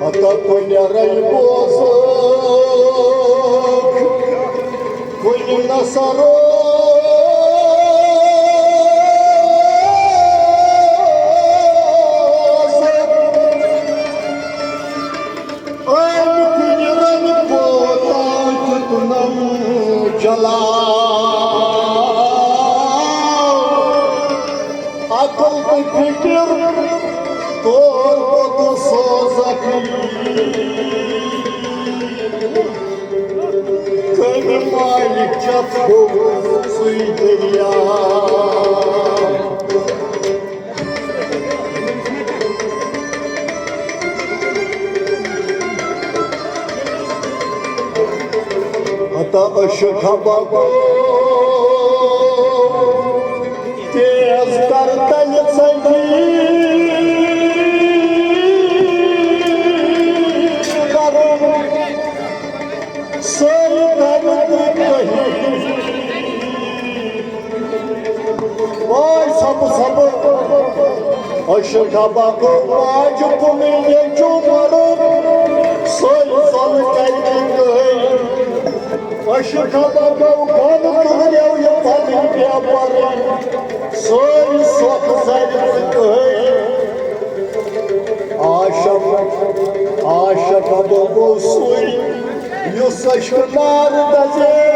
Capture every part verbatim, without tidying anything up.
ہتا کُنہِ رنگہِ بوزُکھ، کُنہِ نہ سروزُکھ۔ أمۍ کُنہِ رنگہِ کوتاہ دیُتنم جلال۔ عقل تہٕ فکر طور پوٚتُس سوزکھ۔ کٔمۍ مالک چھَتھ گوٚو سُے دٔریاو۔ ہتا عشق حبہ گوٚو تیز تر تلہِ ژنجیر کرُن۔ سٲری درد کٔہی۔ واے سب سب۔ عشق حبہ گوٚو ماجہِ کُن نیٚچو مرُن۔ سٲری زۄلہٕ کرِ کِہٕنۍ۔ عشق حبہ گوٚو بۄن تُلریو یہِ پنٕنۍ پیپر۔ سٲری سۄکھ زرِ تہٕ کٔہۍ۔ عاشق، عاشق حبہ گوٚو سُے یُس عشق نار دزے۔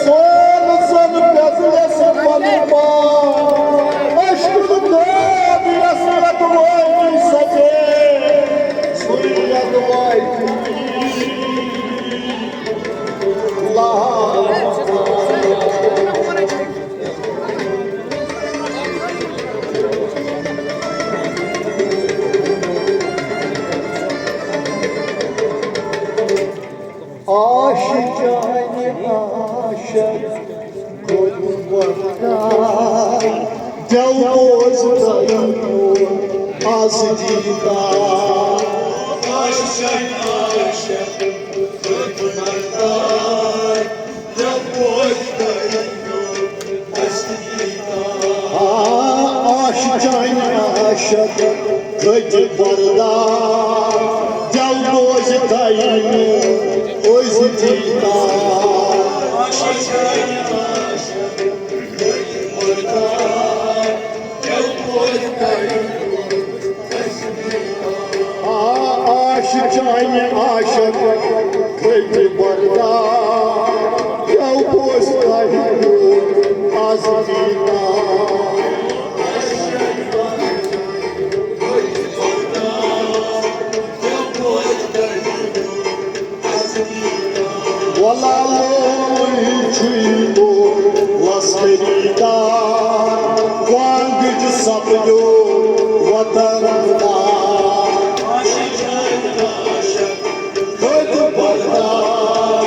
سون زن پٮ۪ژلس پنُن پان۔ عشق دٲد یس رتوٲتی سپے۔ سُے رتوٲتی۔ عاشق جانہِ عاشق گوٚو وفا، دِل بوز تۄہہِ از دیٖدار۔ عاشق جانہِ عاشق گوٚو وفا، دِل بوز تۄہہِ آ، عاشق جانہِ عاشق کھٔتۍ بردار، دِل بوزِ تۄہہِ أزۍ دیٖدار۔ آ، عاشق جانہِ عاشق کھٔتۍ بردار، یو بوز تۄہہِ از دیٖدار۔ ولا لولٕے چھُے لولس خریٖدار، وانگٕج سپدیو وطن دار۔ کھٔتۍ بردار،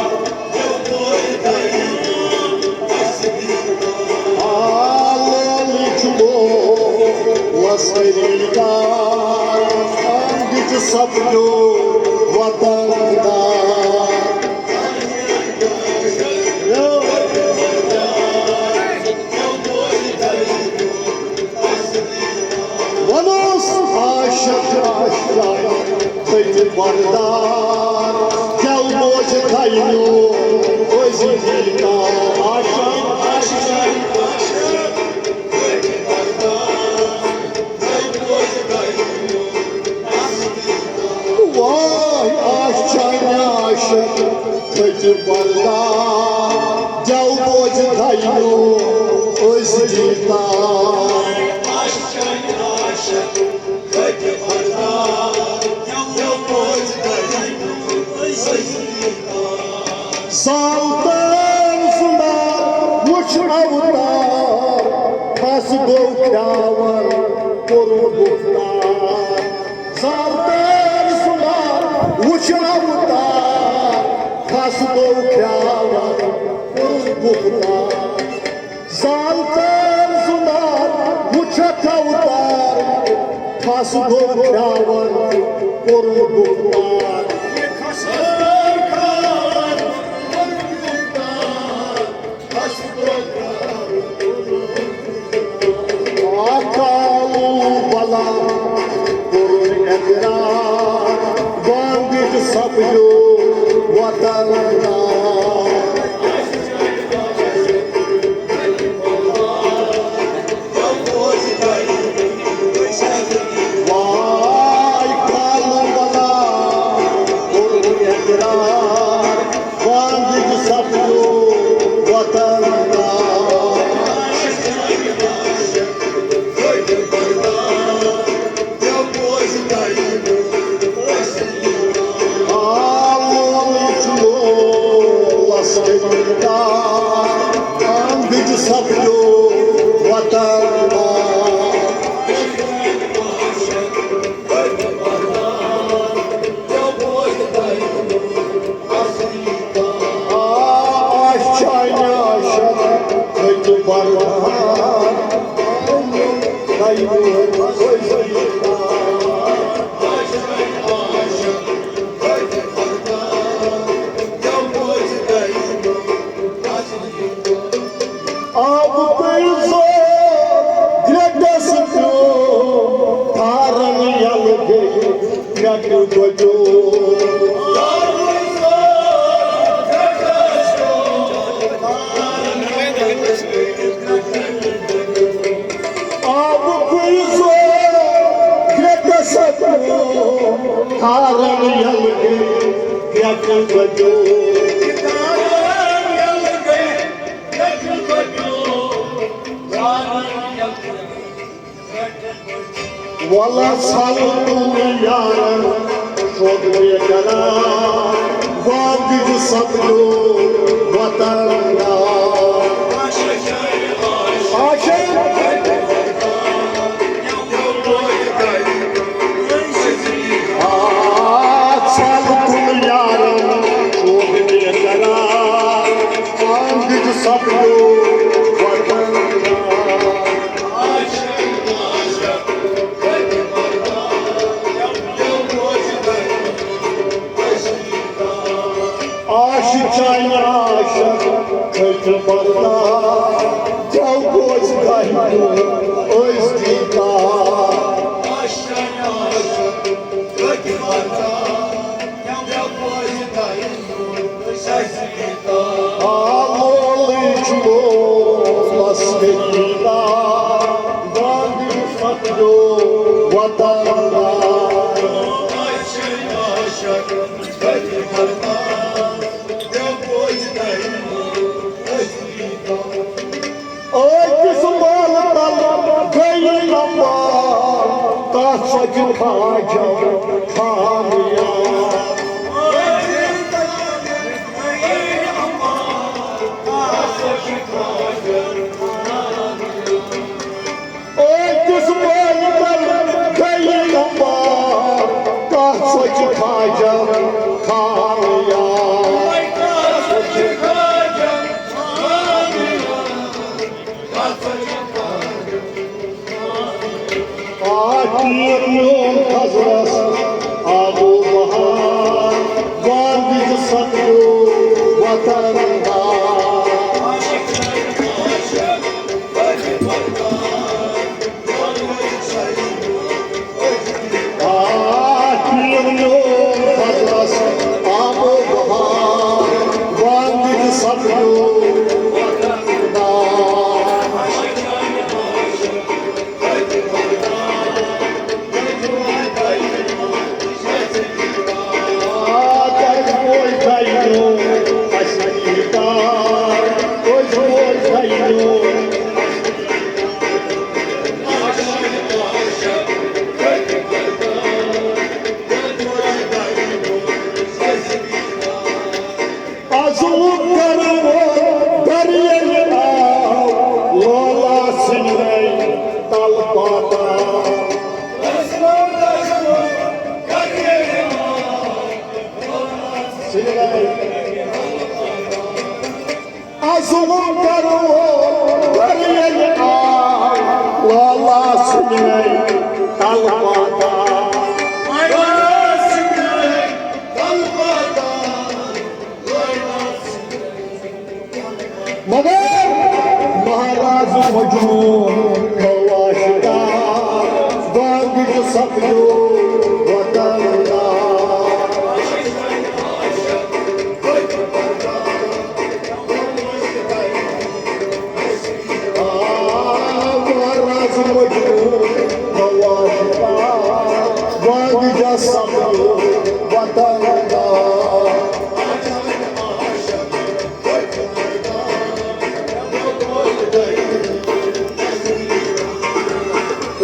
آ لولٕے چھُ لولس خریٖدار، وانگٕج سپدیو وطن دار۔ ونوس عاشق عاشق تھٔوِو بردار، گٮ۪و بوزِ تھاینو أزی دیٖدار۔ عاشق عاشق واے عاشق جانہِ عاشق کھٔتۍ بردار، گٮ۪و بوزِ تھاینو أزی دیٖدار۔ سلطان سُنٛد وُچھ اوتار، بس گوٚو کھیاوَر کوٚرُن گُفتار۔ سلطان سُنٛد وُچھ اوتار، بس گوٚو کھیاوَر کوٚرُن گُفتار۔ سلطان سُنٛد چھےٚ کوثر، خاص گوٚو کھیٛاوان کوٚرُن گُفتار۔ آ کالو بلا کوٚرُن اقرار، بانگٕچ سپدیو وطن دار۔ واے کالو بلا کوٚرُن اقرار، بانگٕچ سپدیو وطن دار۔ آ لولٕچ لولس کٔرِتھ دار، بانگٕچ سپدیو وطن دار۔ آ، آ، چانہِ عاشق کھٔتۍ بردار۔ آب پٔزو گرٛٮ۪ٹس پیوٚو، تھارن یلہٕ گٔے، گرٛٮ۪ٹہٕ بچو۔ آب پٔزو گرٛٮ۪ٹس پیوٚو، تھارن یلہٕ گٔے، گرٛٮ۪ٹہٕ بچو۔ وَلہٕ سَل تُل یارَن، شوق بے قرار، وادِج سَپدیو وطن دار۔ آ، سَل تُل یارَن، شوق بے قرار، وادِج سَپدیو وطن دار۔ عاشق چانہِ عاشق کھٔتۍ بردار، کیٛاہ گوٚژھ گرِ دیُن أزکی تار۔ آ، مولٕچ مولس کٔرِتھ دار، دادِ سپدیو وطن دار۔ أکِس بالہٕ تل گٔیہِ لمبار، تتھ سۄ چھِ کھاجن خانیار۔ أکِس بالہٕ تل گٔیہِ لمبار، تتھ سۄ چھِ کھاجن خانیار۔ آ، پیٖر میون خضرس آب و بہار، وادِج سپدیو وطن دار۔ آ، پیٖر میون خضرس آب و بہار، وادِج سپدیو وطن دار۔ ازلُک کرو دریایہِ آو، لولا سٕنٛدے تل پاتا۔ ازلُک کرو دریایہِ آو، لولا آسنَے تلپاتہ۔ مگر مہراز مجنون گوٚو عاشقہ، بانگہِ سپدیو وطن دار۔ آ، مہراز مجنون گوٚو عاشقہ، بانگہِ سپدیو وطن دار۔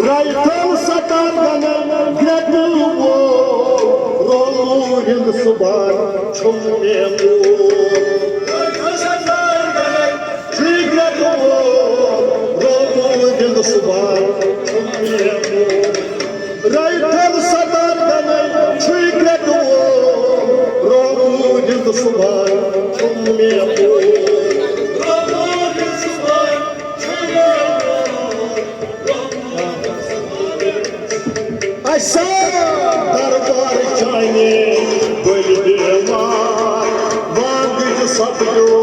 رایفل ستار گنن گرٛٮ۪کہٕ وول، روزٕ ہُنٛد صُبحن چھُم مےٚ بوٗ۔ چھُے گرٛٮ۪کہٕ وول، روزٕ ہُنٛد صُبحن چھُم مےٚ بوٗ۔ رایفل ستار گنن چھُے گرٛٮ۪کہٕ وول، روزٕ ہُنٛد صُبحن چھُم مےٚ بوٗ۔ اَسہِ دربار چانہِ بٔلۍ بیمار، وانٛگٕج سپدیو